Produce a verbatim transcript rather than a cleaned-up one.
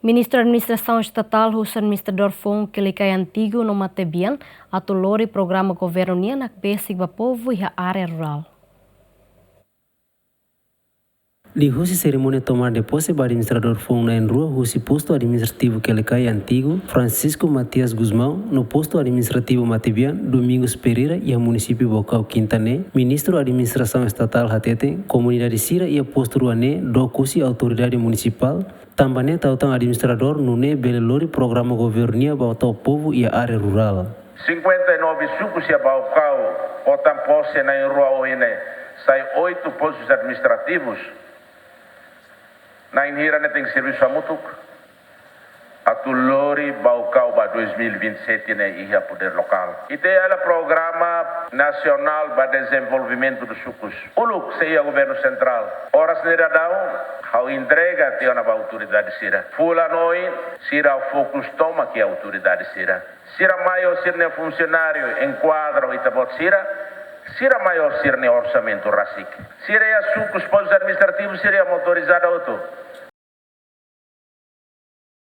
Ministru Administrasaun Estatál husu administradór foun Quelicai Antigu no Matebian atu lori programa governu nian hakbesik ba povu iha área rurál. Liuhusi serimónia tomada de pose ba administradór foun na'in-rua husi Postu Administrativu Quelicai Antigu, Francisco Matias Gusmão, no Postu Administrativu Matebian, Domingos Pereira, iha munisípiu Baucau, Kinta ne'e, Ministru Administrasaun Estatál hateten, komunidade sira iha postu rua ne'e dook husi autoridade munisipál, tanba ne'e tau tan administradór nune'e bele lori programa governu nian ba to'o povu iha área rurál. Cinquenta e nove sukus iha Baucau, hetan pose na'in-rua ohin ne'e, sai oito postos administrativos. Na'in hira ne'e tenke servisu hamutuk atu lori Baucau ba dois mil e vinte e sete ne'e iha podér lokál. Ita iha hela programa nasionál ba dezenvolvimentu dos sukus. Uluk sei iha governu sentrál. Oras ne'e daudaun, ha'u entrega tiha ona ba autoridade sira. Fulan oin, sira fokus tomak iha autoridade sira. Sira mai ho sira-nia funsionáriu enkuadra ho ita-boot sira, sira mai ho sira-nia orsamentu rasik. Sira iha sukus, postus administrativus sira iha motorizada hotu.